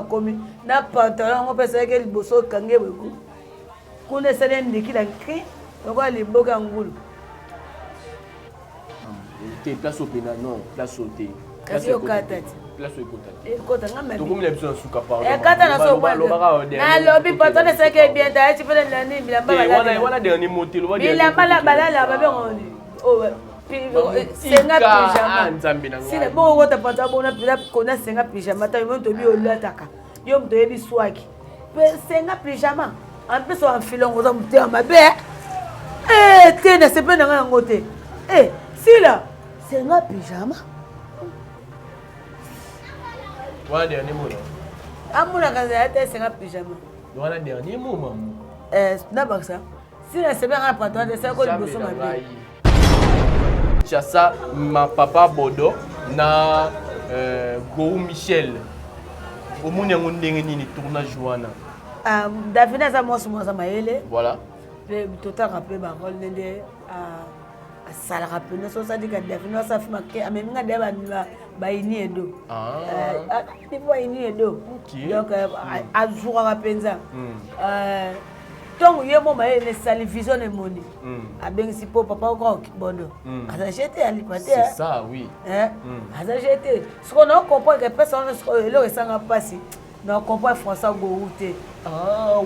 bakomi na pantalon yango mpe esalaki liboso okangi boye kuna esali endiki na cri lokola liboka ya ngulu. Te, place oyo mpena non, place oyo te. Kasi okata te. Place oyo ekota te. Ekota nga mabe. Tokomi na biso na suka, pardon. Ekata na so nalobi pantalon esalaki bien te, ayeti mpe nani bilamba. Balala wana dernier mot te, loba. Bilamba balala babengo senga pyjama. Nzambe na ngai. Sila bongo kota pantalon bona pila kona senga pyjama ta yo tobi olataka yo moto oyebi swaki mpe senga pyjama en plus oanfilongo oza motema mabe te na sepe na ngai yango te. Sila senga pyjama. Wana dernier mot. Amonaka zala te, senga pyjama. Wana dernier mot, mamu. Nabakisa sila sepe ngai na pantalon te, salako liboso mabe. Chassa ma papa Bodo na Gou Michel, omoni yango ndenge nini tournage wana? Ah, David aza mwasi moko aza mayele. Voilà. Mpe totaka mpe barole ndenge asalaka mpena so osadika David asala film amemi nga deya baini edo niveau baini edo, donc azwukaka mpenza ntongo ye mo mayele esali vision emoni abengisi mpo papa oko Bodo aza jete alipa te. C'est ça, oui. Aza jete. Sikoyo na comprendre ke pesa wana sikoyo eloko esanga mpasi na comprendre français Gowu te.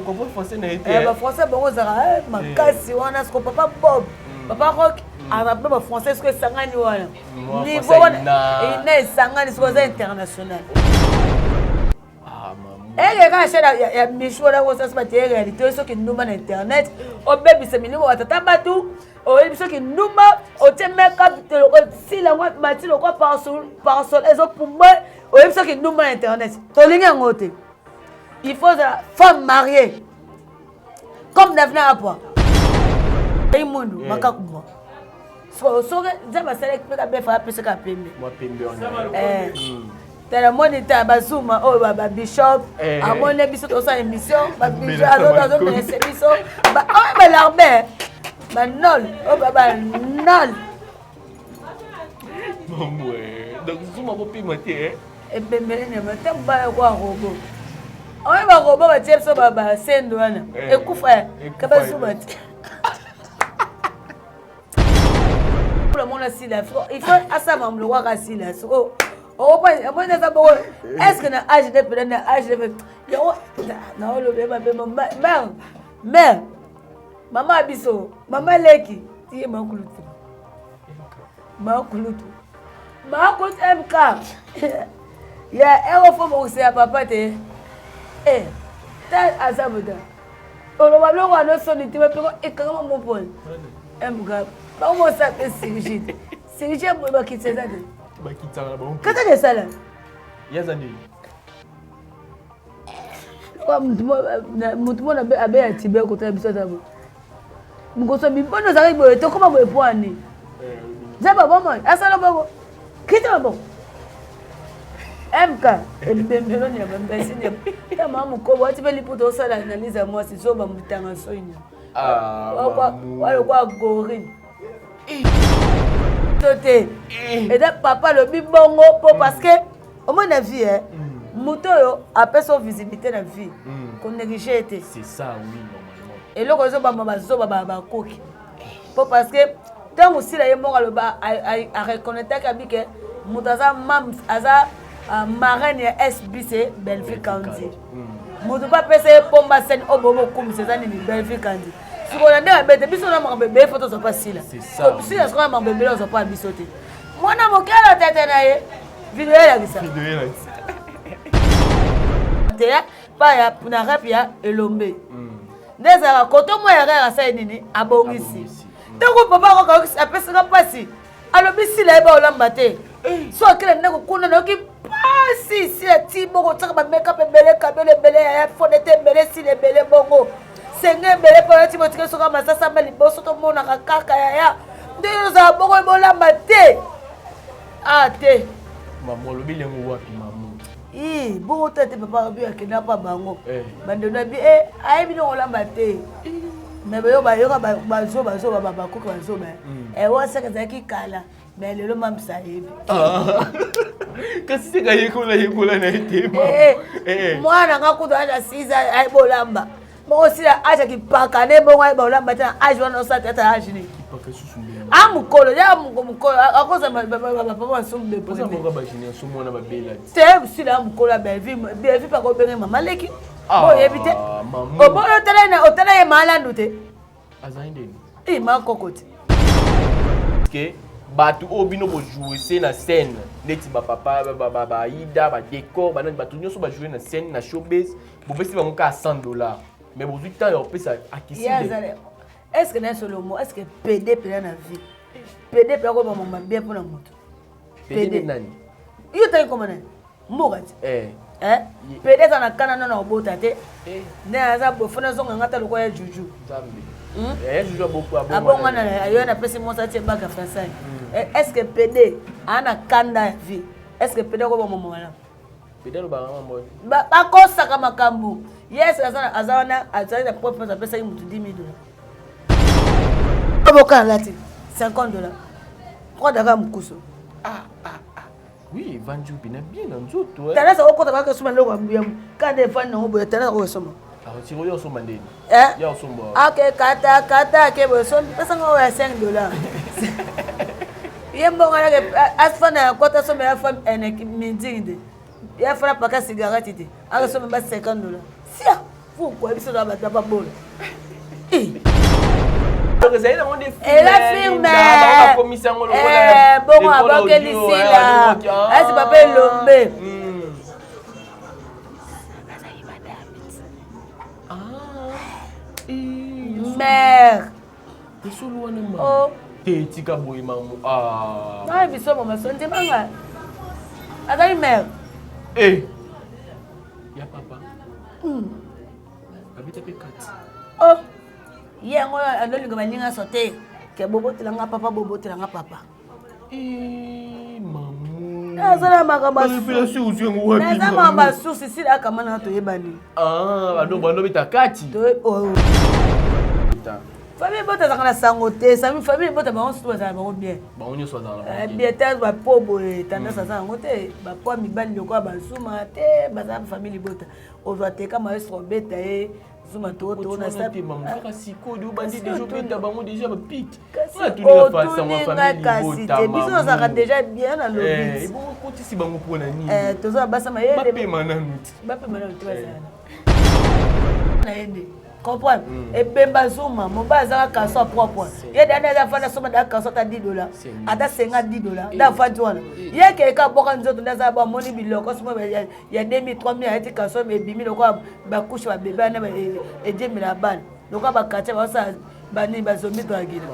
Comprendre français na ye te. Bafrançais bango ezalaka makasi wana. Sikoyo papa Bob, papa Rock aza mpe bafrançais. Sikoyo esangani wana, niveau wana ina esangani. Sikoyo aza international. Eleka chaîne ya Michu wana kosasa batie réalité. Soki ndumba na internet obebisa milimo batata bato, oyebi soki ndumba otie makeup osila yango mati lokwa parasol ezopumbwe, oyebi soki ndumba na internet tolingi yango te. Il faut ozala femme mariée comme Davina Apwa mundu makakumwa. Soki Nzambe asalaki mpe kabefa apesaka pembe, tala moni ta bazuma oyo babishop amoni biso tosala émission, azomenese biso oyo balarbe banol oyo banol. Donc zuma kopima te. Ebembele nyama te, mobala kwa robo oyo barobo batie biso basendo wana ekufa ka bazuma te. Mona sila, il faut asala mambo kaka sila. Soko omoni eza bongo, est ce que na âge de pena na âge de yango naolobi mabe? Mare, mare, mama ya biso, mama leki tiye makulutu, makulutu, makulutu mk ya ero fo bongisa ya papa te. Ta aza bota oloba biloko wana soni te, mapeko ekangama mopone mk bakomosa mpe sirgi te, sirgi boye bakitisa eza te. Bakitisaka na bango. Kaka esala. Yaza nini? Motu mona abeya tibe kotala biso ata boye mokoso bibono ozalaki boye, tokóma boye po ani nzambe abomoi asala bongo kita maboko mk ebembeloni ya bambesi tama mokobo ati mpe liputa osala analyse ya mwasi zoba mutanga soinya walokwa gorine to te. Eza papa alobi bongo mpo parce que omoi na vie moto oyo apesa o visibilité na vie konéglige te. C'est ça, oui, normalement. Eloko ezobamba bazoba bakoki mpo parce que ntango osila ye moko aloba areconnectaki abi ke moto aza mam aza marraine ya SBC Bellevue County, moto mpe apesa ye pomba sene oyo bobokumisa eza nini Bellevue County. Sikoyo na ndenge abete biso na makambo ebele fo tozwa mpa sila sila. Sikoyo na makambo ebele ozwa mpa biso te, mwana moke ala tete na ye video elakisa te pa ya na rep ya elombe nde ezalaka koto mwa ya rere asali nini abongisi. Ntango papa akoka apesaka mpasi alobi sila yeba olamba te so akela ndako kuna nayoki mpasi sila ti bongo otiaka bamakeup ebele kabelo ebele yaya fond te ebele sila ebele bongo senge ebele mpo yati botika soka masasa ma liboso tomonaka kaka yaya ndenge ozala bongo bolamba te a te. Mamu olobi yango wapi, mamu? I bongo te te papa alobi akenda mpa bango bandeko abi e ayebi ndenge olamba te me bayo bayoka bazoba bazoba bakoki bazoba wasaka ezalaki kala me lelo mamisa ayebi. Kasi seka yekola yekola na ye te. Eh, eh. Mwana nga kutu aja 6 ans ayeba olamba. Bongo sila aja kipaka ne bongo ayeba olamba te na age wana osala théâtre age nini? Kipaka susu ndenge. Ah mukolo ya mukolo akoza ba papa masumu de Oza moko ba génération mwana ba bela. Te sila mukolo ya Bellevue, Bellevue pa ko benge mama leki. Ah, Boyebi te. Oboyo otala na otala ye malandu te. Azali ndeni. Eh ma koko te. Que bato oyo bino bojouese na scène neti bapapa baida badécor banani bato nyonso bajoue na scène na showbase bopesi bango kaka 100 $ mais bozwi temps ya kopesa akisi. Est ce que na solomo, est ce que pd mpena na vie, pd mpe akoyeba mama bien mpona moto? Pd nani? Yo tangi koma nani mboka ti pd aza na kana nano obota te nde aza boye, fona azonga nga ta lokola ya juju. Abongwana yo napesi mwasi atie baka français. Est ce que pd aa na kanda ya vie? Est ce que pd akoyeba mama malamu? Bakosaka makambo. Yes, aza wana, azali na propre, apesaki motu 10 000 $. Boka alati 50 $, kwadaka mokusu. Oui, evandi mpena bien na nzoto. Tandasi akokota kaka soma eloko ya kanda, evandi nango boye, tandasi akokosoma. Siko yo osomba ndeni? Ya osomba. Ake kata kata, ake boye, sombi, pesanga oyo ya 5 $. Ye mbongo alake afanda ya kota somba ya femme ene mindingi te, ya fana paka cigarette te, akosomba ba 50 $. Sia pourquoi biso na bato babola? Ezali nango nde. Eza film. Bakomisi yango. Bongo abokeli sila asi papa Elombe. Bazali madame mare. Esolo wana ma te, tika boye mamu. Naye biso mama so ndimanga azali mare. Ya papa babeta mpe kati. Oh, ye yango alolinga baninga so te ke bobotelanga papa, bobotelanga papa. Mamu. Aza na makambo. Révélation ozwi yango wapi? Naza makambo ya source, sila akama nanga toyebani. Bando beta kati. Famille bota azalaka na sango te. Famille bota bango surtout bazala bango bien. Bango nyonso bazala. Bien te, bapo boye tendance aza yango te, bapo ya mibali lokola bazuma te, baza famille libota. Ozwa teka maestro obeta ye zuma tokaka sikoyo obandi déjà obeta bango déjà bapike. Otuninga kasi te, biso tozalaka déjà bien na lobi. Okotisi bango mpona nini? Toza basa mayele. Bapema nanu te. Bapema nanu te, bazala na ye nde comprendre. Ebemba zuma mobali azaka kaso propre, ye dani aza fanda soma da kaso ata 10 $, ata senga 10 $ nde afandi wana. Ye keka boka nzoto nde aza bamoni biloko simo ya 2000 3000, ayeti kaso ebimi lokola bakushe babebe wana ediembela bana lokola baquartier baosala banini bazombi toagila.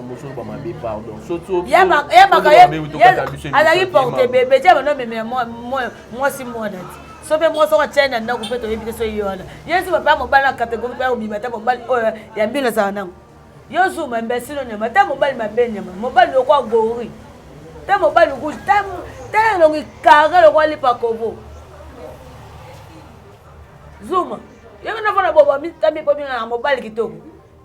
Azalaki porte bébé tia bano memela mwasi mwana ti so mpe mwasi oko atiai na ndako mpe toyebi te so ye wana ye si papa mobali na catégorie mpe obima ta mobali oyo ya mbino azala nango. Yo zuma imbécile nyama ta mobali mabe nyama mobali lokwa gori ta mobali rouge ta elongi carré lokwa lipa kovo. Zuma yo nafana boba mitami mpo bingaka mobali kitoko.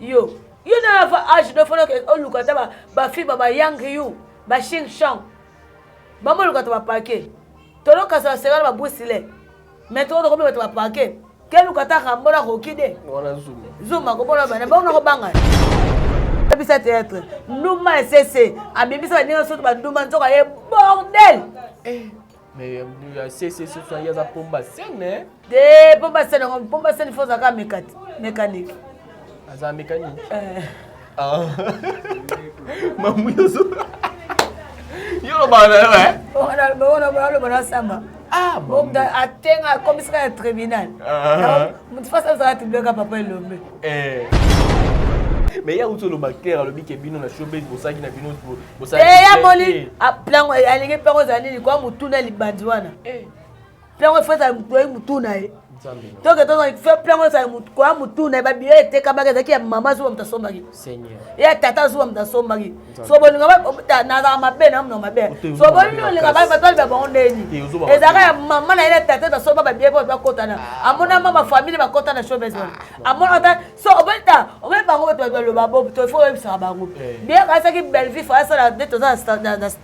Yo yo na fa age no fana oluka ta bafille ba bayang yu bashing shang bamoluka ta bapake tolokasa basengana babusile mais toko tokomi bato bapake keluka ta rambo na roki de zuma komona bana bango nakobanga bisa théâtre nduma esese abimisa baninga soto banduma nzoka ye bordel. Mais sese soso ye aza pomba scène. Te, pomba scène yango, pomba scène faut ozalaka mécanique. Aza mécanique. Mamu yozo yo lobaka na yo. Aloba na samba atenga akomisaka ya tribunal motu fasi azala tribunal ka papa Elombe. Mais ya uti oloba clair, alobi ke bino na showbase bosalaki na bino. Ya moli plango alingi plango ezala nini kwa motuna libandi wana, plango efo ezala mutu na ye toke fe plango ezala kwa mutu na ye. Babiye etekamaki ezalaki ya mama zuwa moto asombaki, ya tata zuwa moto asombaki. So bolinga nazala mabe na mno mabe, so bolingi olinga bato baliba bango ndeni ezalaka ya mama na ye na tata basomba babiye mpo bakotana. Amona mama famille bakota na showbase wana, amona ata so. Ometa ometa bango bato baloba bo to faut oyebisaka bango Eh. bien kasaki Bellevue fa asala nde toza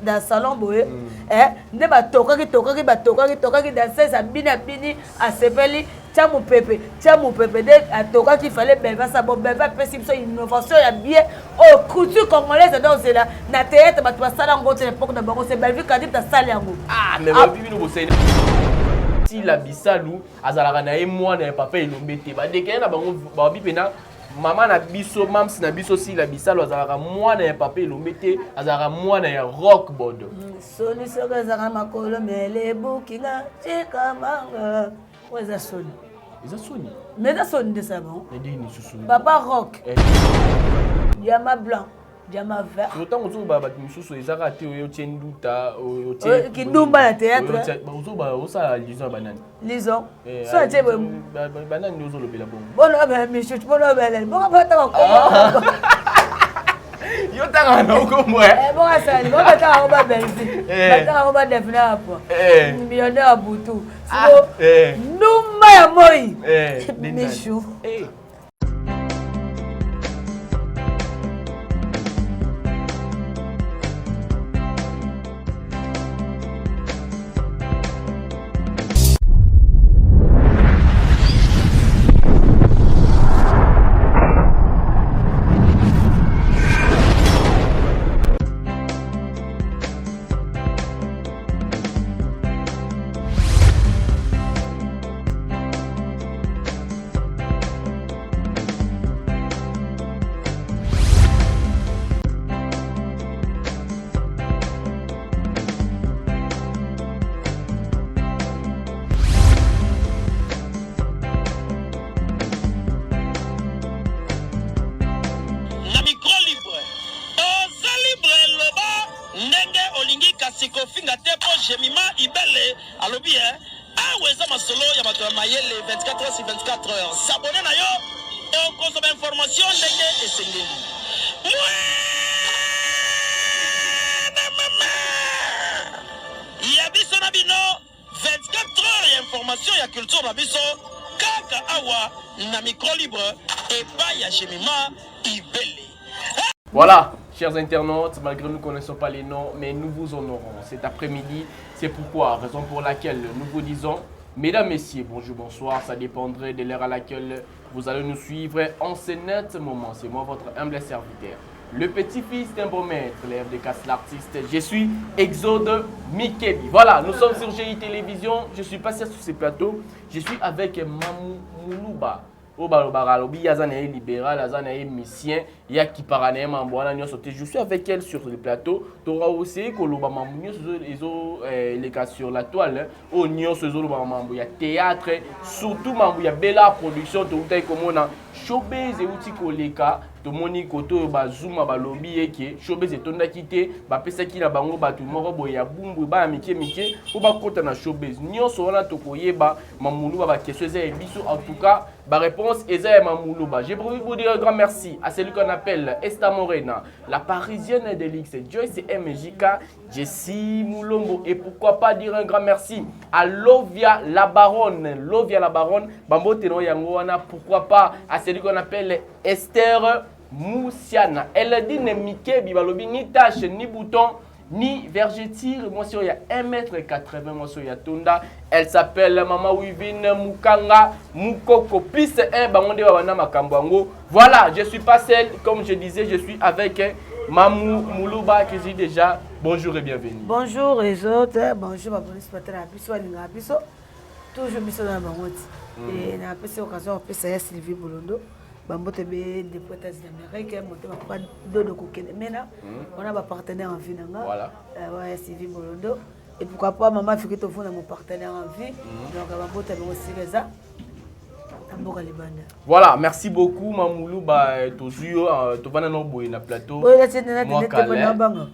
na salon boye eh, nde batokaki tokaki batokaki tokaki danseuse abini abini asepeli, tia mopepe, tia mopepe, nde atokaki. Fallait Bellevue asala bon. Bellevue apesi biso innovation ya bien oyo culture congolaise nde ozela na théâtre. Bato basala yango te na époque na bango, c'est Bellevue Kandi asali yango. Ah, mais babi bino bosali Sila Bisalu azalaka na ye mwana ya papa Elombe te. Badekele na bango, babi mpena mama na biso, mamsi na biso Sila Bisalu azalaka mwana ya papa Elombe te, azalaka mwana ya Rock Bodo. Soni soki ezalaka makolo mele ebukinga cikamanga, oyo eza soni. Eza soni. Mais eza soni nde sala bango. Na ndenge lisusu? Papa Rock. Eh. Diamant blanc, diamant vert. So ntango ozoba bato mosusu eza kaka te oyo otie nduta, oyo Oyo kindumba na théâtre. Ozoba osala allusion ya banani? Lison so atie boye. Banani nde ozolobela bongo? Bono bela michut, bono bela bongo bata bakoma. Yo tangaka na okombo. Bongo asali bongo, bataka yango ba Bellevue, bataka yango ba Defina ya po millionnaire ya butu. Siko ndumba ya moi Michu. Na micro libre, oza libre, loba ndenge olingi, kasi kofinga te, mpo Jemima Ibele alobi e awa eza masolo ya bato ya mayele. 24 heures sur 24 heures, s'abonner na yo, okozwa bainformation ndenge esengeli. Mwana mama ya biso na bino, 24 heures ya information ya culture na biso, kaka awa na micro libre epai ya Jemima Ibele. Voilà, chers internautes, malgré nous ne connaissons pas les noms, mais nous vous honorons cet après-midi. C'est pourquoi, raison pour laquelle nous vous disons, mesdames, messieurs, bonjour, bonsoir, ça dépendrait de l'heure à laquelle vous allez nous suivre en ce net moment. C'est moi, votre humble serviteur, le petit-fils d'un bon maître, l'élève de casse l'artiste. Je suis Exode Mikebi. Voilà, nous sommes sur GI Télévision. Je suis passé sur ce plateau. Je suis avec Mamou Moulouba. Oyo balobaka, alobi ye aza na ye libéral, aza na ye misien, ye akipaka na ye mambo wana nyonso te. Je suis avec elle sur le plateau. Toka oseye koloba mambo nyonso ezo eleka sur la toile, oyo nyonso ezoloba mambo ya théâtre, surtout mambo ya Bela Production. Toutaki komona showbase euti koleka, tomoni kote oyo bazuma balobi eke showbase etondaki te, bapesaki na bango bato moko boye ya bumbu, bana mike mike mpo bakɔta na showbase. Nyonso wana tokoyeba Mamuluba, baquestion eza ya biso, en tout cas baréponse eza ya Mamuluba. J'ai prévu vous dire un grand merci à celui qu'on appelle Esta Morena, la parisienne de l'X, Joyce MJK, Jessie Moulombo, et pourquoi pas dire un grand merci à Lovia la baronne, Lovia la baronne bambote no yango wana. Pourquoi pas à celui qu'on appelle Esther Moussiana, Eladine Mikebi, balobi ni tache ni bouton ni vergeture, mwasi oyo ya 1m80, mwasi oyo ya tonda, elle s'appelle Mama Wivine Mukanga Mukoko plus 1, bango nde babanda makambo yango. Voilà, je suis pas seul, comme je disais, je suis avec Mamou Moulouba qui dit déjà bonjour et bienvenue. Bonjour les autres, bonjour bapolisi patala na biso, balingaka biso toujours, biso na bango ti napesi occasion kopesa ya Sylvie Bolondo bambote be depuis États-Unis d'Amérique, motema papa Dodo kokende mena wana, bapartenaire en vie na nga. Ya Sylvie Bolondo, et pourquoi pas mama Fiki Tofunda, mon partenaire en vie. Donc bambote bango sika eza na mboka libanda. Voilà, merci beaucoup Mamoulouba. Tozwi yo, tovanda na boye na plateau. Oyo nati banga.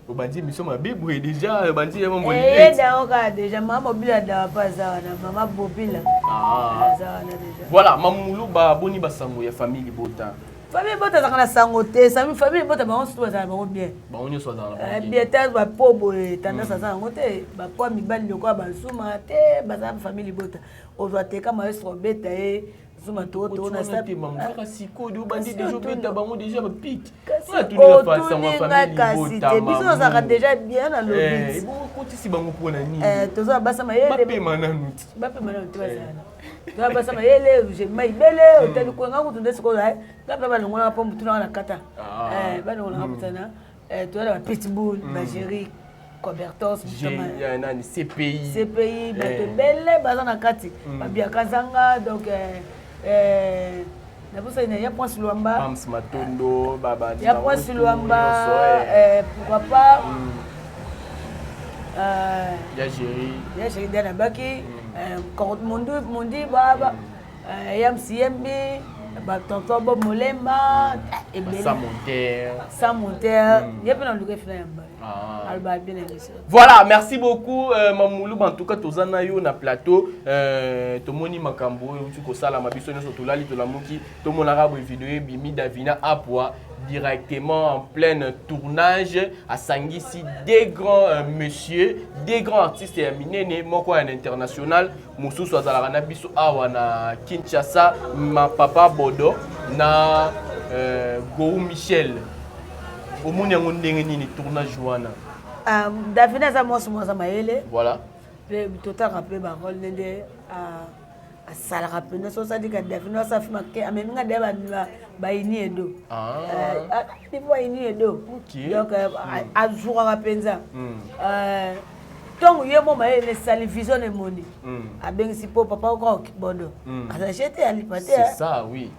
Obandi émission mabe boye déjà, obandi ya mambo. Dango kaka déjà mama Bobila dawa mpe aza wana, mama Bobila aza wana déjà. Voilà, Mamoulouba, boni basango ya famille libota? Famille bota azalaka na sango te. Famille bota bango surtout bazala bango bien. Bango nyonso bazala na bango bien te. Bapo boye tendance aza yango te. Bapo ya mibali lokola bazuma te, bazala famille libota. Ozwa teka maestro obeta ye zuma to to na sa te mamu kaka sikoyo obandi deja obeta bango deja bapike. Otuninga kasi te, biso tozalaka deja bien na lobi. Ebongo okotisi bango mpona nini? Toza basa mayele. Bapema nanu ti. Bapema nanu te, bazala toza basa mayele. Jema ibele otali kwenga kutu nde sikoyo nga mpe balongolaka mpo mutu nanga na kata, balongolaka mutana. Toza na bapitbull, bagéri Cobertos. Nani, CPI. CPI, bato ebele baza na kati, babiaka zanga. Donc nabosani ya Prince Lwamba. Pams Matondo. Ya Prince Lwamba, pourquoi pas. Ya Géri. Ya Géri nde nabaki Mondi baba ya Msiembi, batonton Bob Molemba ebele. Sans monter. Sans monter, ye mpe na luka efina yamba aloba bien na biso. Voilà, merci beaucoup Mamulu. En tout cas toza na yo na plateau. Tomoni makambo oyo euti kosalama. Biso nyonso tolali, tolamuki, tomonaka boye video ebimi, Davina Apwa directement en plein tournage asangisi des grands monsieur, des grands artistes ya minene, moko ya international, mosusu azalaka na biso awa na Kinshasa, ma papa Bodo na Gou Michel. Omoni yango ndenge nini, tournage wana? Davina aza mwasi moko aza mayele. Mpe totaka mpe barole ndenge asalaka mpenza. So osalika Davina asala film, amemi nga deya baini edo niveau baini edo. Donc azwukaka mpenza ntongo ye mo mayele esali vision emoni abengisi mpo papa Rock Bodo aza jete alipa te. C'est ça, oui.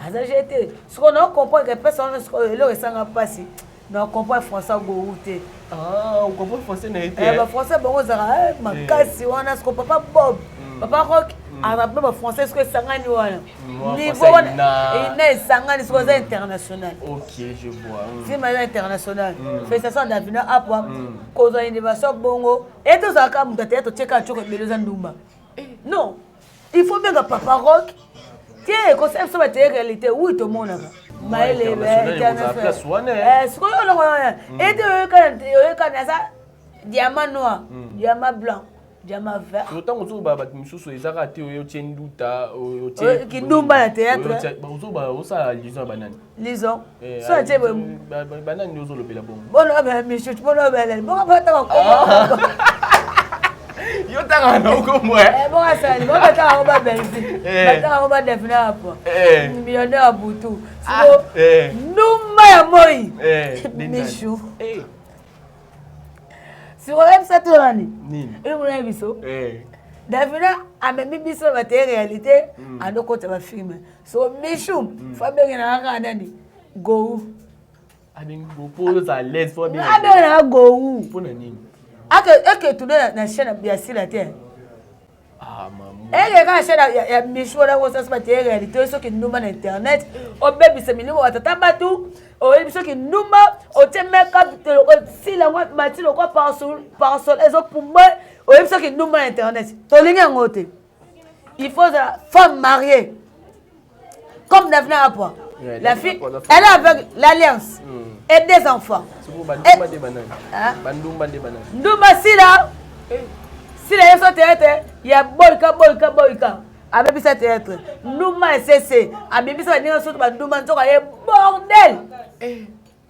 Aza jete. Sikoyo na comprendre ke pesa wana sikoyo eloko esanga mpasi na comprendre français Gowu te. Ocomprendre français na ye te? Bafrançais bango ezalaka makasi wana. Sikoyo papa Bob, papa Rock aza mpe bafrançais. Sikoyo esangani wana, niveau wana ina esangani. Sikoyo aza international. Ok, je vois. Film aza international. Félicitation Davina Apwa kozwa innovation bongo. E tozalaka moto ateya totieka tioko ebele eza ndumba. Non, il faut benga papa Rock te kosala biso bateye réalité. Oui, tomonaka mayele. Sikoyo oloko wana ete oyekani aza diamant noir, diamant blanc, diamant vert. Ntango ozoba bato mosusu ezaka te, oyo otie nduta. Kindumba na théâtre. Ozoba osala lison ya banani? Lison so atie. Banani ozolobela bongo? Bono bamichut, bono belele, bongo bataka kombo. Yo tanga na okombo. Bongo asali bongo, bataka yango babelvi, bataka yango badefina apo millionnaire ya butu. Siko ndumba ya moi Michu siko oyebisa to nani oyebona biso. Davina amemi biso bateye réalité, andokota bafilm. So Michu fo abengenaka kaka nani, Gou. Abengenaka Gou. Mpona nini? Eke tourne na chaîne ya Sila te, eke kaka chaîne ya Michu wana kosasa bateye réalité. Soki ndumba na internet obebisa milimo batata bato, oyebi soki ndumba otie makeup osila yango mati lokwa parasol ezopumbwe, oyebi soki ndumba na internet, tolingi yango te. Il faut ozala femme mariée comme Davina Apwa. La fille, elle est avec l'alliance et des enfants. Ndumba Sila, Sila yeso théâtre ya boyka boyka boyka abebisa théâtre. Ndumba esese abebisa baninga soto bandumba nzoka ye bordel.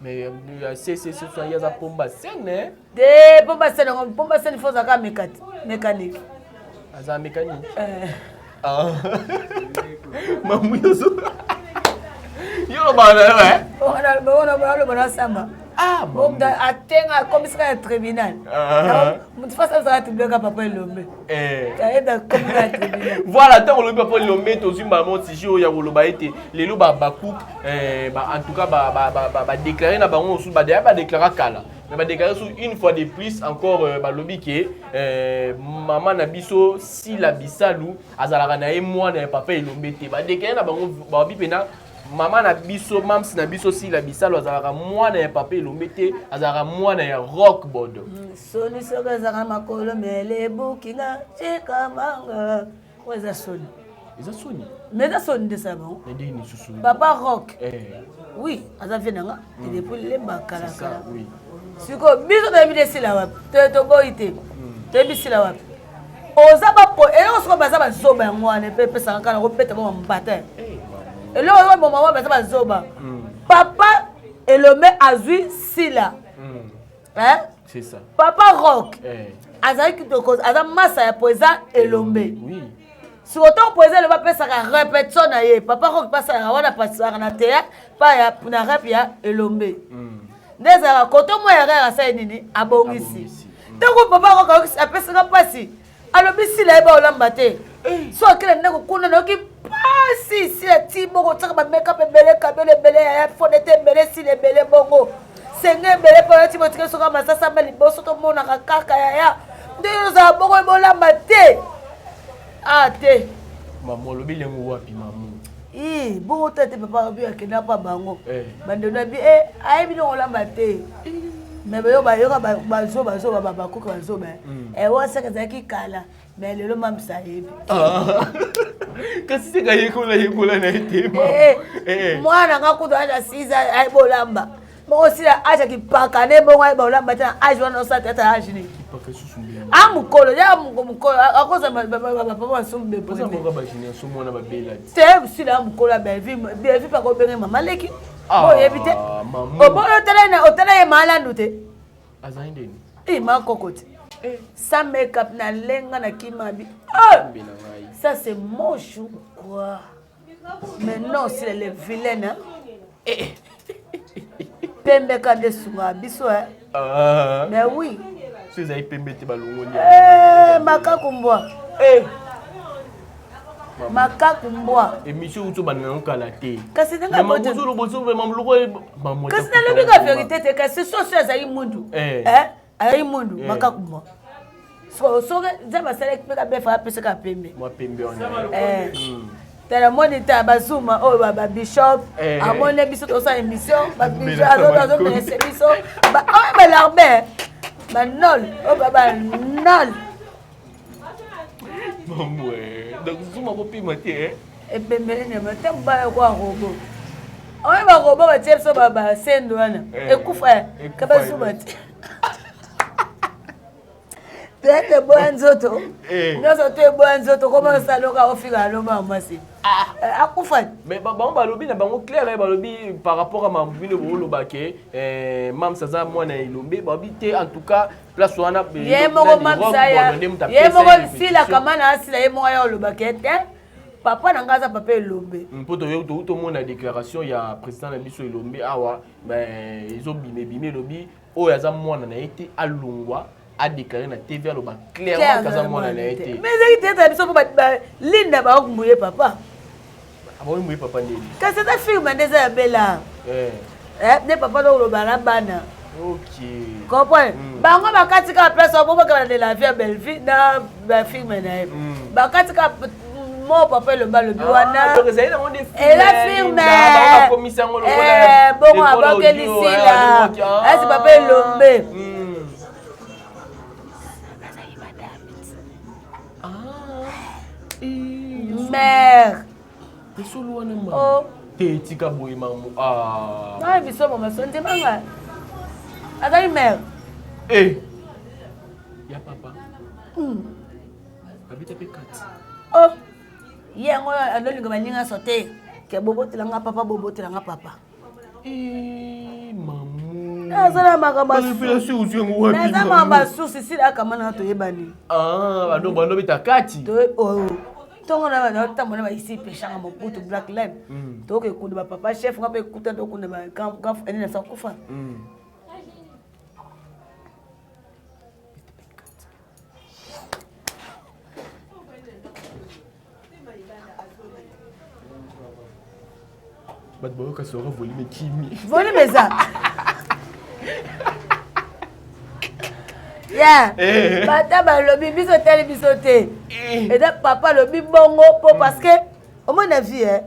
Mais CCC so ye aza pomba scène. Te, pomba scène yango, pomba scène fo ozalaka mécanique. Aza mécanique. Mamu yozo yo lobaka na yo. Aloba na samba atenga akomisaka ya tribunal. Motu fasi azalaka tribunal ka papa Elombe ayeba komika ya tribunal. Voilà, ntango olobi papa Elombe, tozwi mbala sujet oyo ya koloba ete lelo bacook en tout cas badéclaré na bango mosusu badaya badéclara kala, mais badéclaré su une fois de plus encore. Balobi ke mama na biso Sila Bisalu azalaka na ye mwana ya papa Elombe te. Badéclaré na bango, babi mpena mama na biso, mamsi na biso Sila Bisalu azalaka mwana ya papa Elombe te, azalaka mwana ya Rock Bodo. Soni soki ezalaka makolo mele ebukinga cikamanga oyo eza soni. Eza soni. Mais eza soni nde sala bango. Papa Rock. Eh. Oui, aza vie na nga. Et depuis lemba kala kala. Oui. Siko biso toyebi nde sila wapi. Toboyi te. Toyebi sila wapi. Oza ba po eloko soko baza bazoba yango wana mpe epesaka kaka nakobeta bango mbata. Eh, eloko soko bomama baza bazoba. Papa Elombe azwi sila. Hein? C'est ça. Papa Rock. Eh. Azali kitoko, aza masa ya poeza Elombe. Oui. Sikoyo ntango poeza Elombe apesaka répétition na ye, Papa Rock mpe asalaka wana apatisaka na théâtre pa ya na rep ya Elombe. Nde ezalaka koto mwa erreur asali nini? Abongisi. Ntango Papa Rock apesaka mpasi, alobi sila ye baolamba te. So akela ndako kuna nayoki mpasi sila ti bongo otiaka bamekap ebele kabelo ebele yaya fonete ebele sila ebele bongo senge ebele mpo yati botikeli soka masasa ma liboso tomonaka kaka yaya ndenge ozala bongo bolamba te a te Mamu alobi lengo wapi mamu? Ii, bongo te te papa alobi akenda mpa bango Eh. bandeko na bi e ayebi ndenge olamba te me bayo bayoka bazoba bazoba bakoki bazoba ewasaka ezalaki kala mais lelo mamisa ayebi. Kasi seka yekola yekola na ye te mamu. Eh, mwana nga kutu aja 6 ans ayeba olamba moko sila age akipaka nde bongo ayeba olamba te na age wana osala tete age nini Kipaka susu ndenge. A mokolo ya mokolo akoza bapapa basumu Baza bebone mboka ba génération mwana babela ti. Te sila ya mokolo ya Bellevue, Bellevue mpe akobenge mama leki. Ah, Oyebi te mamu. oboyo otala ye maalandu te. Azali ndeni. E makoko te sans make-up na lenga na kimabi. Ah! Mbe na ngai. Ça c'est moche ou quoi? Mais non, c'est les vilaines, hein? Pembe ka nde sunga biso, hein? Ah. Mais oui. So ezali pembe te balongoli. Eh, makaku mbwa. Eh. Makaku mbwa. Émission uto banda nango kala te. Kasi ndenge Mais mamu abote- ozoloba ozo mamu lokola mamu Kasi nalobi ka vérité te, kasi soso azali mundu. Eh. Eh? Azali mundu, Eh. makaku mbwa. So soki nzambe asalaki mpe kabefa apesaka pembe. Mwa pembe wana. Eh. Tala moni ta bazuma oyo ba bishop Eh. amoni biso tosala émission ba bishop Bela azomelese biso oyo balarbe banol oyo banol Mamu eh. Donc zuma kopima te eh. Ebembele nyama te mobala kwa robo oyo barobo batie biso basendo wana Eh. ekufa Ekufa, ka bazuma te peut-être eboya nzoto Eh. nyonso to eboya nzoto koma osaloka ofika aloma ya mwasi akufa. Mais bango balobi na bango clair eh, balobi par rapport à mamu bino boloba ke eh, mams aza mwana ya Elombe, balobi te en tout cas place wana Ye moko mamisa ya ye moko sila kama na asila ye moko ya olobaka ete papa na ngai aza papa Elombe. Mpo tomona déclaration ya président na biso Elombe awa ben, ezobima ebima elobi oyo aza mwana na ye te alongwa adéclaré na TV aloba clairement kaza mwana na ye te. Mais ezalaki tete ya biso mpo Linda baokumbuye papa. Aboyi moye papa ndeni. Kasi eza filme nde eza ya bela. Eh. Eh, nde papa ndokoloba na bana. Ok. Comprendre bango bakati kaka place oyo bobakala de la vie ya Bellevue na bafilme na ye bakati kaka mo papa elobi alobi wana. Donc ezali nango nde eza filme. Bakomisa yango lokola Eh, bongo lokola abokeli audio, sila eh, ah. esi papa Elombe. Mare. Esolo wana mama. Oh. Te tika boye mamu. Ah. Na biso mama so ndimanga azali mare. Eh. Ya papa. Babeta pe kati. Oh ye yango oyo azolinga baninga so te ke bobotelanga papa, bobotelanga papa. Eh, mamu. Aza na makambo ya Révélation ozwi yango wapi? Naza mamu? makambo ya susi sila akama nanga toyebani. Ah, bando beta kati. Oh. Ntongo na natambola baisi peshanga mobutu black line toke ekunda bapapa chef nga mpe ekuta tokunda enene sa kufa. Bato bayoka sora volume ekimi. Volume eza ya Eh. bata balobi biso etali biso te. Eza papa alobi bongo mpo parce que omoi na vie eh,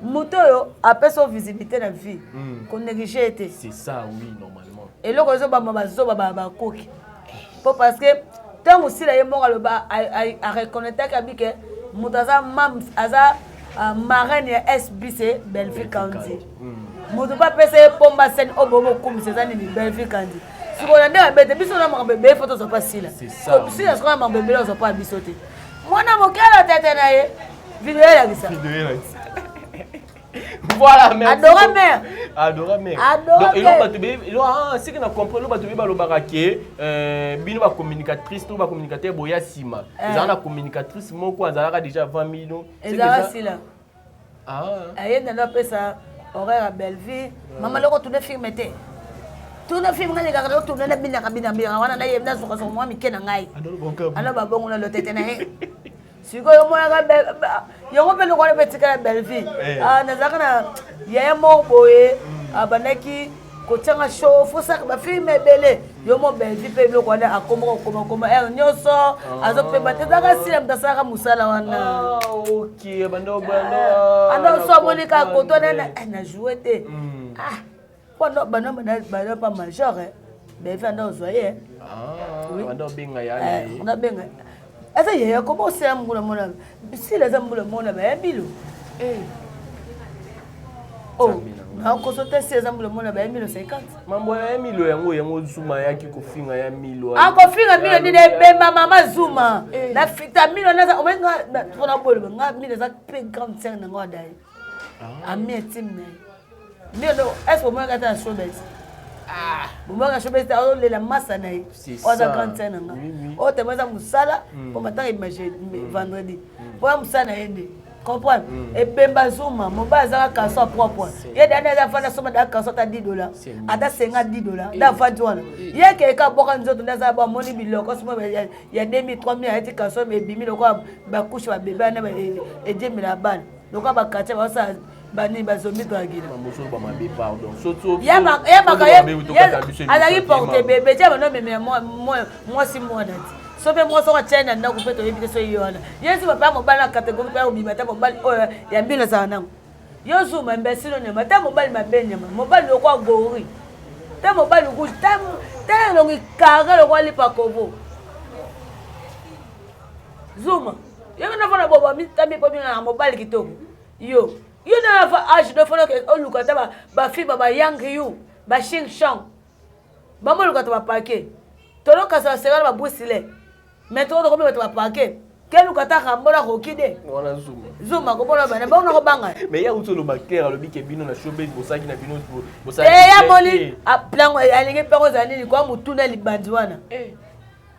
moto oyo apesa yo visibilité na vie konéglige ye te. C'est ça, oui, normalement. Eloko ezobamba bazoba bakoki mpo parce que ntango osila ye moko aloba areconnectaki abi ke Moto aza mam aza uh, marraine ya SBC Bellevue County. Moto mpe apesa ye pomba scène oyo bobo okumisa eza nini Bellevue County. Sikoyo na ndenge abete biso na makambo ebele fo tozwa mpa sila. Sila sikoyo na makambo ebele ozwa mpa biso te. Mwana mokela tete na ye video elakisa. Voilà, merci. Adora mère. Adora mère. Adora Donc, eloko bato be eloko ah c'est que na comprendre eloko bato be balobaka ke euh, bino ba communicatrice to ba communicateur boya sima. Eh. Ezala na communicatrice moko azalaka déjà avant bino. C'est que Ezala eza- sila. Ah. Aye nde apesa horaire ya Bellevue. Mama loko tourner film te. Tourner film ngai kaka to tourner na binaka bina bina wana na ye na zoka zoka mwa mike na ngai. Alo babongo na lotete na ye. Sikoyo omonaka yango mpe lokola mpe etikala Bellevue. Eh. Ah, nazalaka na yaya moko boye abandaki kotianga show fosaka bafilme ebele yo mo Bellevue mpe biloko wana akoma kokoma koma heure nyonso azopema te ezalaka sila moto asalaka mosala wana. Ah, OK, bando bando. Ando so amoni kaka koto wana na joue te. Mm. Ah, po ando bando bando pa major eh. Bellevue ando ozwa ye. Ah, Oui. bando benga ya. Eh, on abenga aza yaya koma osala mbula mona sila aza mbula mona bayebilo. Oh, Nzambe na ngai. nakoso te sila aza mbula mona bayebilo 50. Mambo ya Milo yango yango Zuma yaki kofinga ya Milo. Akofinga milo nini ebemba mama Zuma na fita milo naza omenga mpona boloba nga milo eza mpe grande sœur na nga adaye ami intime na ye milo est ce omonaka ata na showbase bomonaka showbase te azolela masa na ye C'est oyo aza ça. grande sœur na nga Oui, oui. oyo temo eza mosala mpo matanga image vendredi mpo ya mosala na ye nde comprendre ebemba Zuma mobali azaka kaso ya propre ye dani aza fanda soma daa kaso ata 10 dollar C'est ata senga 10 dollar nde afandi wana ye keka aboka nzoto nde aza amoni biloko soma ya 2000 3000 ayeti kaso ebimi lokola bakushe babebe wana ediemela bana lokola bakartier baosala banini bazombi dragila. Mambo solo ba mabe pardon. So so. Yamaka azalaki porte bebe tia bano memela mwasi mwana ti so mpe mwasi oko atiai na ndako mpe toyebi te so ye wana ye si bapa mobali na catégorie mpe obima ta mobali oyo ya mbino azala nango yo Zuma imbécile nyama ta mobali mabe nyama mobali lokwa gori ta mobali rouge ta ta elongi carré lokwa lipa kovo Zuma yo na fana bobo mitami mpo bino na mobali kitoko yo yo na fa age de fana oluka ta bafille ba bayang yu bashing shang bamoluka ta bapake tolokasa basengana babusile mais toko tokomi bato bapake keluka ta rambola koki de. Wana Zuma. Zuma komona bana bango nakobanga. Mais ya uti oloba clair alobi ke bino na showbase bosalaki na bino bosalaki. Eya moli plango alingi plango ezala nini kwa mutuna libandi wana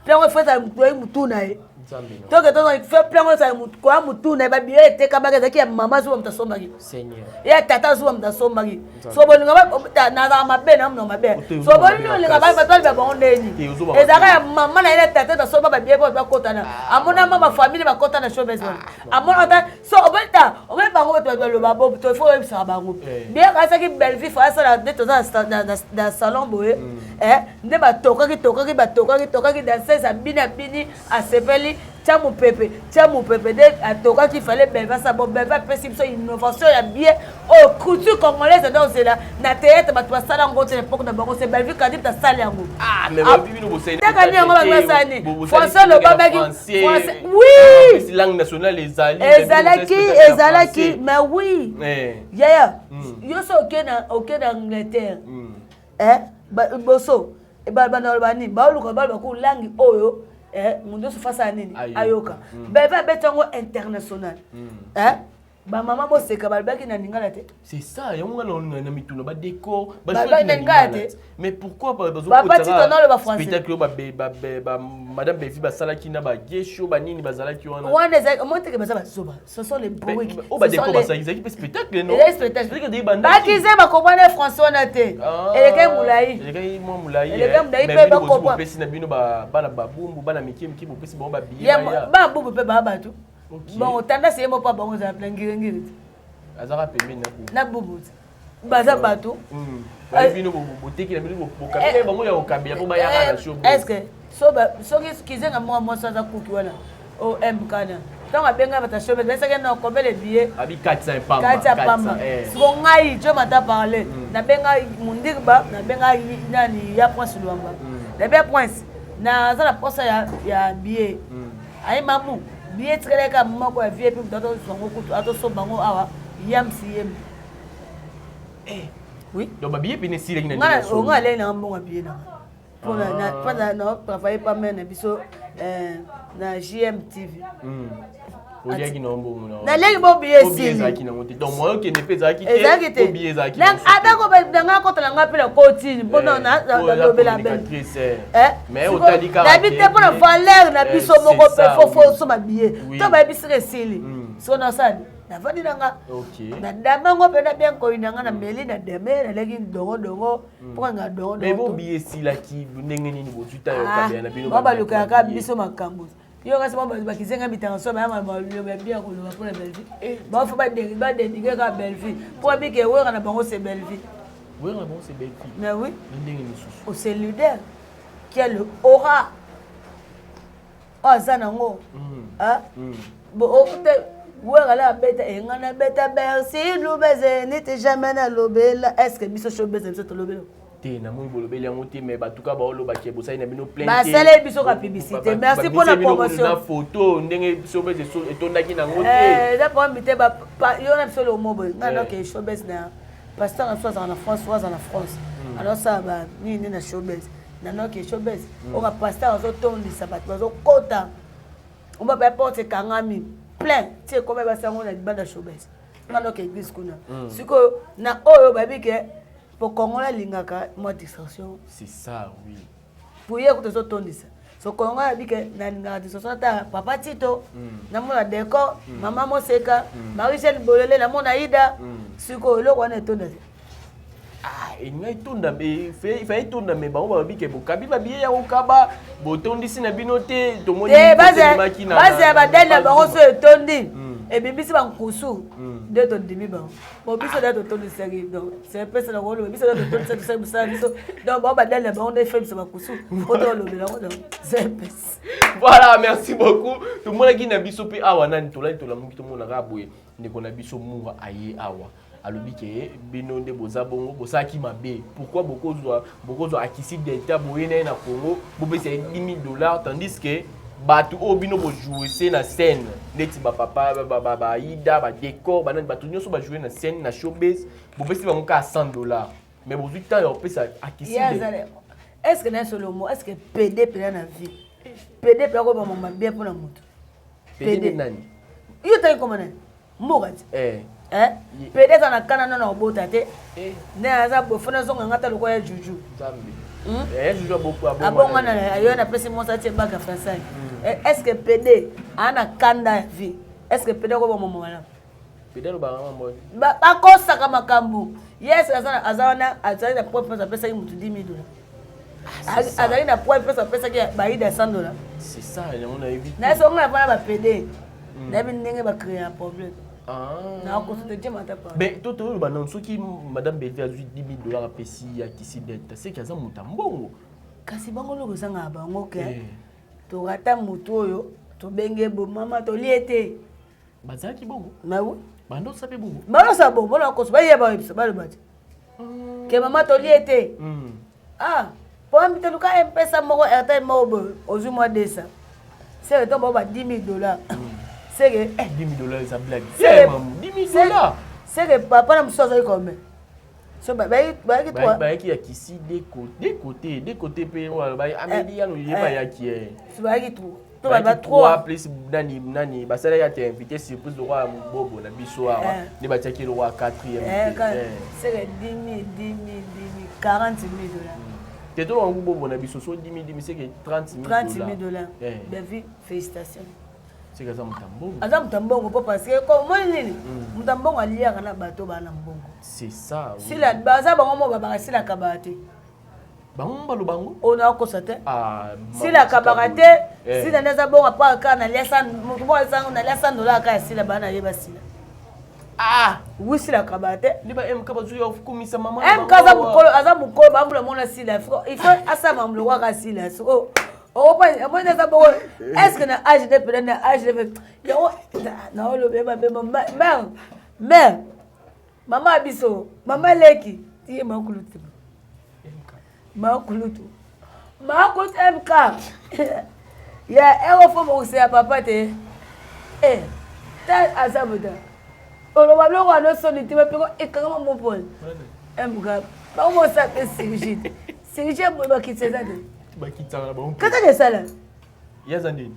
plango efo ezala mutu na ye. Nzambe na. Toke to fe plango ezala kwa mutu na ye babiye etekamaki ezalaki ya mama Zuma moto asombaki. Seigneur. Ya tata Zuba moto asombaki so bolinga nazala mabe na mno mabe so bolingi olinga bato baloba bango ndeni Te, ozoba ezalaka mabe. ya mama na ye na tata basomba babiye po bakotana amona mama famille bakota na showbase wana amona ata so obeta omoni bango bato baloba bo to faut oyebisaka bango Eh. bien kasaki Bellevue fo asala nde toza na salon boye eh, nde batokaki tokaki batokaki tokaki danseuse abini abini asepeli tia mopepe tia mopepe nde atokaki fale Bellevue asala bon. Bellevue apesi biso innovation ya bien oyo culture congolaise nde ozela na théâtre bato basala yango te na époque na bango. C'est Bellevue Kandi asali yango. Ah, mais babi bino bosali. Teka nini yango bango basala nini? Français lobamaki français oui. Langue nationale ezali. Ezalaki ezalaki mais oui yaya yo so oke na Angleterre eh, boso bana baloba nini baoluka baloba ku langue oyo eh, moto nyonso fasala nini Ayoka. Ayoka beve abeti yango international eh, bamama boseka balobaki na lingala te. C'est ça, yango nga na mituna badécor. Ba- na lingala te. Mais pourquoi Papa Tito na oloba français. spectacle oyo madame Bevi basalaki na bagesho banini bazalaki wana? Wana ezalaki omoni teke baza bazoba, ce sont les bourriques. Oyo badécor basalaki ezalaki mpe spectacle non? Ezali spectacle bakize bakomprendre français wana te elekaki molai. Elekaki mwa molai. Elekaki molai mpe bacomprendre. Bopesi na bino bana babumbu bana mike mike bopesi bango babiye. Babumbu mpe baa bato Ok. bon tendance ye moko bango ezala plein ngiringiri te. Azaka pembeni na bubu. Na bubu te baza bato. Bali bino boteki na bino bokabela bango ya kokabela mpo bayaka na show. Est ce que so soki kizenga mwa mwasi aza kuki wana o mkana ntango abenga bato show basaki na kombele billet. Abi 400 pamba. Kati ya pamba. Siko ngai jo mata parle nabenga mundirba nabenga nani ya Prince Lwamba nabenga Prince naza na posa ya billet aye mamu. Billet etikali kaka moko ya VIP, moto atozwa yango kutu atosomba yango awa yamsi yembi. Eh. Oui. Donc ba billet pene esilaki na ndenge nga alei nanga mbongo ya billet nanga mpona na travaille pa mare na biso euh, na JMTV. Oliaki na mbongo na naleki bo billet esili. Ezalaki nango te. Donc moyen okende mpe ezalaki te. Ezalaki te. Billet ezalaki. Atako nanga akota na nga mpe na kotini mpona eh, nalobela eh, Mais otali kaka. Nayebi te mpona valeur na biso moko mpe fo fo osomba billet. To bayebisika esili. Siko nasali navandi na nga na dame yango mpe na bien koyi na nga na meli na dame naleki dongo dongo mpo kanga dongo dongo. Mais bo billet esilaki ndenge nini bozwi tayo kabela na bino? Ba balukaka biso makambo yo kasi bakizenga bitanga so baya maloba bien koloba mpona Bellevue, eh. Bafo badenigre kaka Bellevue mpo abike wera na bango, c'est Bellevue. Wera na bango, c'est Bellevue. Mais oui. Na ndenge mosusu. C'est leader qui a le aura oyo aza nango. Wera la abeta enga na beta Bercy lubeze niti jamais nalobela. Est ce que biso showbeze, biso tolobela? Te, namoni bolobeli yango te, mais batuka baolobaki bosali na bino plein. Basali biso ka publicité, merci mpona promotion. Na photo ndenge showbase etondaki nango te. Eh, eza problème te. Yo na biso lomo boye, ngai noke showbase na pasteur na biso azala na France, oyo aza na France alosala banini na showbase. Nanoke showbase oyo pasteur azotondisa bato, bazokota oba ba porte ekangami plein ti ekoma basango na libanda showbase. Nga noke église kuna sikoyo na oyo bayebi ke po Congolais alingaka mwa distraction. C'est ça, oui. Po ye kuta ezotondisa so Congolais abi ke nalingaka distraction, ata papa Tito, namona Décor, mama Moseka, Marie Jeanne Bolele, namona Ida. Sikoyo eloko wana etonda te. Ah, elinga etonda, fa etonda, me bango balobi ke bokabi babiye ya kokaba, botondisi na bino te. Tomoni. Bazela badali na bango so etondi, ebimisi bankusu nde tondimi bango. Bon, biso nde totondisaki, donc c'est mpesa na koloba biso nde totondisa, tosali mosala biso. Donc bango badali na bango nde efe biso bakusu po tolobela yango, donc c'est mpesa. Voilà, merci beaucoup. Tomonaki na biso mpe awa nani tolali tolamuki, tomonaka boye ndeko na biso Mura aye awa, alobi ke bino nde boza bongo, bosalaki mabe. Pourquoi bokozwa Akisi Delta boye na ye na Congo, bopesa ye 10 000 $, tandis que bato oyo bino bojouese na scène neti bapapa baida, badécor, banani, bato nyonso bajoue na scène na showbase, bopesi bango kaka 100 $, mais bozwi temps ya kopesa Akisi? Est ce que na solomo, est ce que pd mpena na vie, pd mpena koyeba mabe mpona moto? Pd nani? Yo tangi koma nani? Mboka ti pede aza na kana nano obota te nde aza boye, fo nazonga nga ta lokola ya juju. Abongwana yo napesi mwasi atie baka français. Est ce que pd aa na kanda ya vie? Est ce que pd akoba mama malamu? Bakosaka makambo. Yes, aza wana, azali na point place, apesaki motu 10 000 $, azali na point place, apesaki baida 100 $. Na songo na mpona bapede, nayebi ndenge bacréa problème, nakosote te mata. Mais to toyoloba nano, soki madame Belvi azwi 10 000 $ apesi ya Kisi Delta, seki aza moto ya mbongo. Kasi bango loko ezangaka bango ke torata motu oyo tobenge bo mama tolie te. Bazalaki bongo? Mawi. Bandosa mpe bongo? Balosa bongo, bona koso bayeba oyebisa baloba te ke mama tolie te. Ah, po toluka mpesa moko, Airtel moko boye, ozwi mwa 200, seke to bao ba 10 000 $, seke 10 000 $ eza blague? 10 000 $. Seke papa na mosusu azali combien? So bayaki trois. Bayaki ya Kisi deux côté mpe oyo ameli yano ye bayaki. So bayaki trois to ba trois. Plus nani nani basalaki ate invité surprise lokwa ya mobobo na biso awa nde batiaki lokwa quatrième. Seke 10 000, 10 000, 10 000, 40 000 $. Te, tolonga bobo na biso so 10 000, 10 000, seke 30 000. 30 000 $. Bevi, félicitation. Seke aza moto ya mbongo. Aza moto ya mbongo mpo parce que omoni nini, moto ya mbongo aliaka na bato baa na mbongo. C'est ça. Sila baza bango mo babaka sila akabaka te. Bango baloba yango. Oyo nakokosa te, sila akabaka te. Sila nde aza bongo apa kaka nalia moto moko aza nalia 100 $ kaka ya sila, baa nayeba sila. Ah. Wi, sila akabaka te. Nde ba MK bazwi ya komisa mama. MK aza mokolo, aza mokolo bambula mona sila, il faut asala mambo kaka sila. Siko omoni aza bongo, est ce que na âge nde pena na âge nde yango naolobi mabe? Mare, mare, mama ya biso, mama leki tiye makulutu, makulutu, makulutu MK ya ero fo bokosela papa te. Eh, ta aza bota. Oloba biloko wana osoni te bapeko ekangama mopole. MK, bango mosala mpe sirgie te. Sirgie ya boye bakitisa eza te. Bakitsaka na bango. Kaka esala. Ye aza ndeni.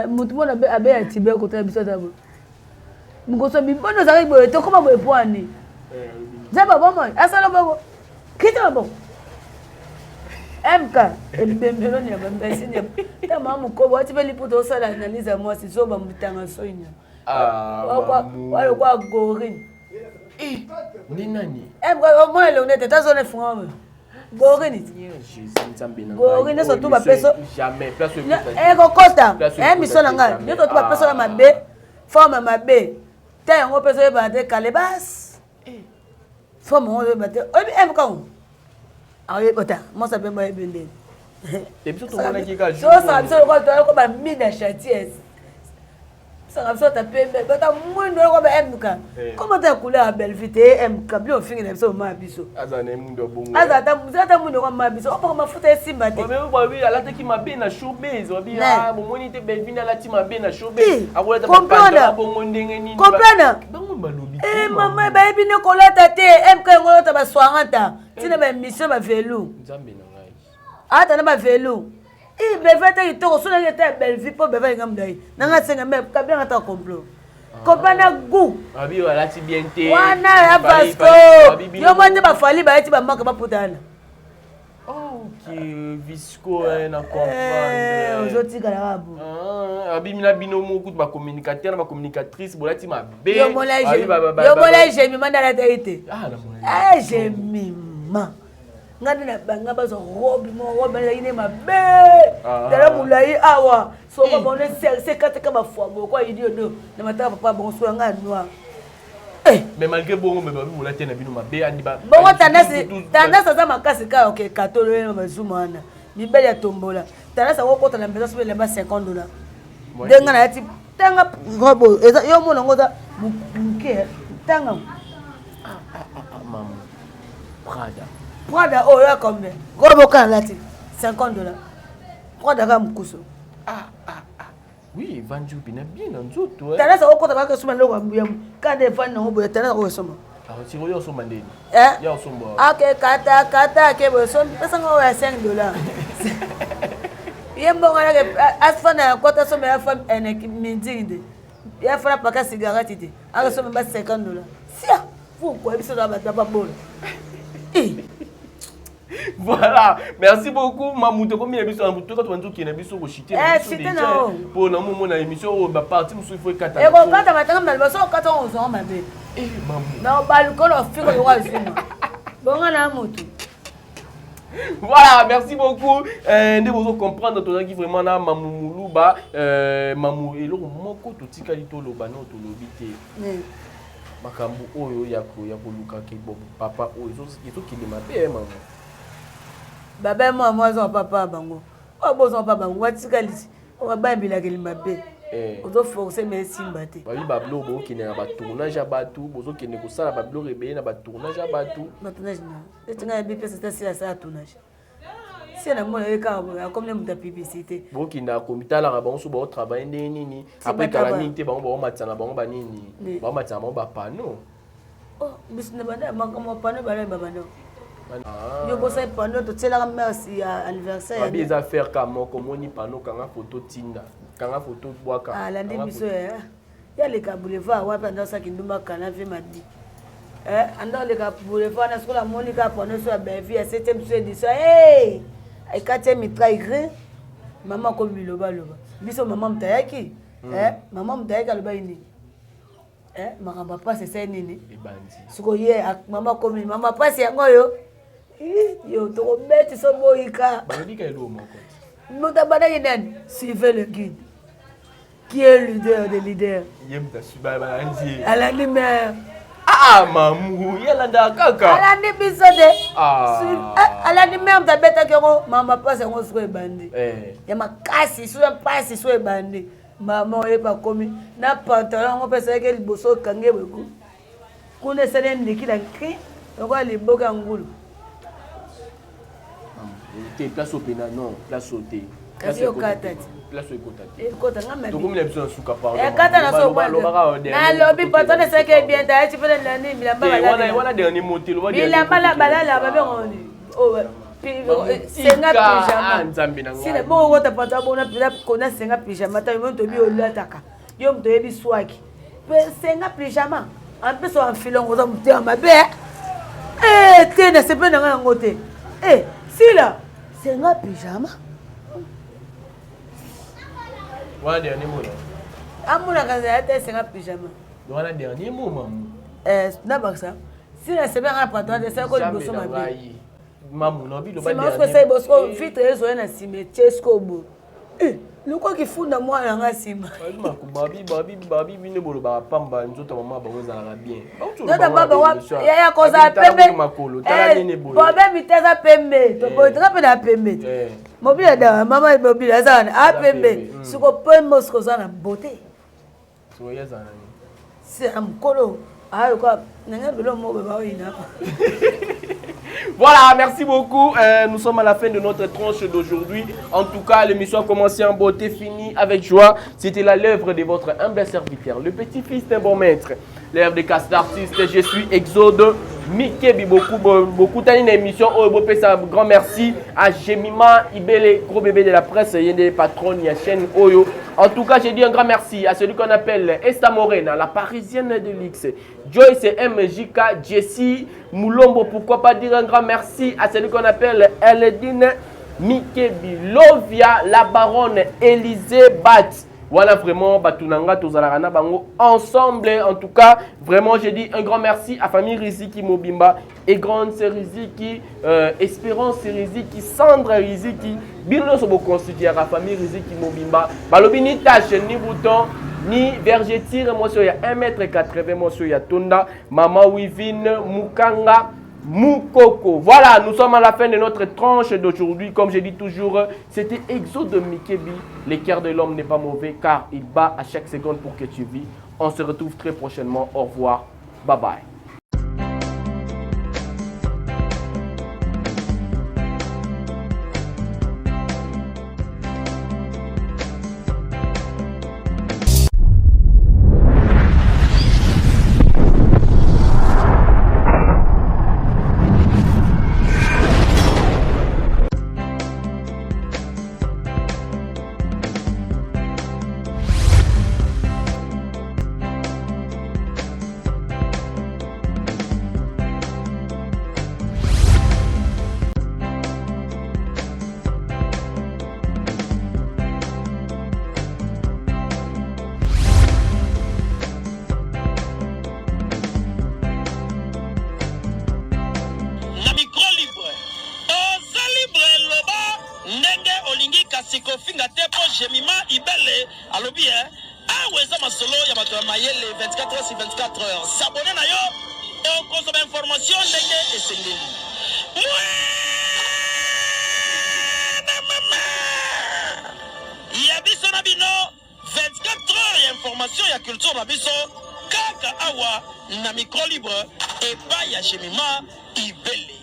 Motu mona abeya tibe kotala biso ata boye. Mokoso mibono ozalaki boye tokoma boye mpo ani. Nzambe abomoi asala bongo. Kita maboko. MK ebembelo ni ya bambesi ni ta mama mokobo ati mpe liputa osala analyse ya mwasi zoba mutanga soi nyama. Ah, walokwa gorine. Eh, nde nani? MK omona elongi nete tazona efungama gorine. Gorine nyonso tu bapeso. Jamais place ekokota. Émission na ngai nyonso tu bapeso na mabe forme mabe. Te yango mpe ezoyebana te kalebas. Forme yango ozoyeba te oyebi MK ngo aoyebi ota mwasi ape bayebi ndeni tosaka biso lokola toyako bamine ya chantiers saka biso ata pembe bata mwindo yoko ba MK koma ta couleur ya Bellevue te MK bino ofingi na biso mama biso aza na mwindo bongo aza ata ata mwindo kwa mama biso opaka mafuta esimba te babi alataki mabe na showbiz babi ah bomoni te Bellevue alati mabe na showbiz akolata comprendre bongo ndenge nini comprendre bango balobi eh mama bayebi ne kolata te MK yango olata ba soiranta tina ba émission ba velu nzambe na ngai ata na ba velu Eh, Bellevue ata kitoko soki naki ata ya Bellevue mpo Bellevue alinga molai na ngai asenga me kabila ata complot comprend na goût babi alati bien te wana ya Vasco yo mwa te bafali bayeti bamaka baputana Ok, Visco na comprendre. Ozotikala kaka bo. Abimi na bino moko kutu ba communicateur na ba communicatrice bolati mabe. Yo mola Jemima nde alataki te. Ah, na mola. Eh Jemima. Nga nde na banga bazwa robe moko robe ezalaki nde mabe. Tala molai awa. Soko bango se kataka ba fwa boko idio do na mataka papa bongo so nga noir. Mais malgré bongo mais babi bolati na bino mabe andi ba bongo tendance tendance aza makasi kaka oke katolo ye bazuma wana mibali ya tombola tendance akokota na mpenza soki elamba 50 dollars nde nga nayati tanga robe oyo eza yo mona yango oza moke tanga mama Prada Prada oyo ya combien robe oka nalati 50 dollars Prada kaka mokuso. Oui, evandi mpena bien na nzoto. Tendance akokota kaka soma eloko ya kanda evandi nango boye tendance akokosoma. Sikoyo yo osomba ndeni? Ya osomba. Ake kata kata ake boye sombi pesa ngo ya 5 dollars. Ye mbongo yake afanda ya kota somba ya femme ene mindi nde. Ya fana paka cigarette te. Aka somba ba 50 dollars. Sia, pourquoi biso na bato ba bola. Voilà, merci beaucoup Mamou tokomi na biso na mutu to banzoki na biso ko chiter na biso déjà pour na momo na émission oyo ba partie musu il faut ekata ekokata matanga na liboso okata ngo ozonga mabe eh Mamou na balukolo ofiko lokola zuma bonga na mutu. Voilà, merci beaucoup. Nde bozo comprendre tozalaki vraiment na Mamou Muluba, Mamou eloko moko totikali toloba no tolobi te. Makambo oyo ya koluka ke papa oyo ezokende mabe mama. Baba mwa mwa azwa papa bango. Oyo bozwa papa bango batikali oyo babilakeli mabe. Ozo forcer mais esimba te. Babi ba biloko bokende na ba tournage ya bato, bozokende kosala ba biloko ebele na ba tournage ya bato. Ba tournage na. Eti ngai yebi pesa ta sila sala tournage. Si na mona ye kaka boye akomi na moto ya publicité. Bokendaka komitalaka bango so baotravaille ndenge nini après kala mingi te bango baomatisa na bango banini baomatisa na bango bapano. Oh, biso na banda makambo ya pano bana babanda. Yo bosali pano totielaka merci ya anniversaire. Babi eza faire ka moko moni pano kanga photo tinda kanga photo bwaka. Alandi biso ya yaleka boulevard wapi anda osaki ndumba kana vie madi. Anda oleka boulevard na sikola moni kaka pano so ya Bellevue ya 7e so édition. Hey! Ekati ya mitraille gris. Mama akomi biloba loba. Biso mama mutayaki. Mama mutayaki alobaki nini? Makambo ya pasi esali nini? Sikoyo ye mama akomi mama pasi yango oyo yo tokobeti so boyika. Balobi ka eloko moko. Moto abandaki nani? Suivez le guide. Qui est le leader des leaders? Ye moto asuba balandi ye. Alandi mère. Ah mamu, ye alandaka kaka. Alandi biso te. Alandi mère moto abetaki yango mama pasi yango sikoyo ebandi. Ya makasi so ya pasi so ebandi. Mama oyebi akomi na pantalon yango mpe esalaki liboso okangi boye kuna esali ndiki na cri lokola liboka ya ngulu. Te place oyo pena non place oyo te. Kasi okata ti. Place ekota te. Ekota nga mabi. Tokomi na biso na suka pardon. Ekata na so nalobi patron esalaki bien ta eti pene nani bilamba balala. Wana dernier mot te loba. Bilamba la balala ba bengo ni. Oh senga pyjama. Nzambe na ngai. Sila bongo kota patron bona pila kona senga pyjama ta yo moto bi olataka. Yo moto yebi swaki. Pe senga pyjama. En plus en filongo oza motema mabe. Eh te na sepeli na ngai yango te. Eh sila senga pyjama. Wana dernier mot. Amonaka nzela te senga pyjama. Wana dernier mot mamu. Eh nabakisa. Sila sepeli na ngai patron te sala ko liboso mabe. Mamu na biloba dernier. Sima osala bosco vitre ezoya na sima etie sikoyo boye. Eh, lokola kifunda mwana na nga nsima babi bino bolobaka pamba nzoto ya mama bango ezalaka bien yaya kozala pembe problème te aza pembe toboyetaka mpe na pembe te mobili da mama mobili aza wana a pembe siko pembe osiko oza na beauté sera mokolo ayoka nanga bilo moko baoyina. Voilà, merci beaucoup. Nous sommes à la fin de notre tranche d'aujourd'hui. En tout cas, l'émission a commencé en beauté, finie avec joie. C'était la l'œuvre de votre humble serviteur, le petit-fils d'un bon maître. L'œuvre de casse d'artiste. Je suis Exode Mike beaucoup, beaucoup. T'as une émission. Oh, un grand merci à Jemima Ibele, gros bébé de la presse, il patron, il y a chaîne Oyo. En tout cas, j'ai dit un grand merci à celui qu'on appelle Esta Morena, la parisienne de l'X. Joyce MJK, Jessie Moulombo, pourquoi pas dire un grand merci à celui qu'on appelle Eledine Mikebi, Lovia, la baronne Élisée Bat. Voilà vraiment, Batunanga, tozalaka na bango ensemble. En tout cas, vraiment, j'ai dit un grand merci à famille Riziki Mobimba et grande Riziki, Espérance Riziki, Sandra Riziki. Bino nyonso boconstituer la famille Riziki Mobimba. Balobi ni tache, ni bouton, ni vergetire, mwasi oyo ya 1m80, mwasi oyo ya tonda, Maman Wivine Mukanga Moukoko. Voilà, nous sommes à la fin de notre tranche d'aujourd'hui. Comme je dis toujours, c'était Exode Mikebi. Le cœur de l'homme n'est pas mauvais car il bat à chaque seconde pour que tu vis. On se retrouve très prochainement. Au revoir. Bye bye. Na micro libre oza libre loba ndenge olingi kasi kofinga te po Jemima Ibele alobi eh awa eza masolo ya bato ya mayele 24 heures sur 24 heures s'abonner na yo okozwa ba information ndenge esengeli Mwana mama ya biso na bino 24 heures ya information ya culture na biso kaka awa na micro libre epai ya Jemima Ibele.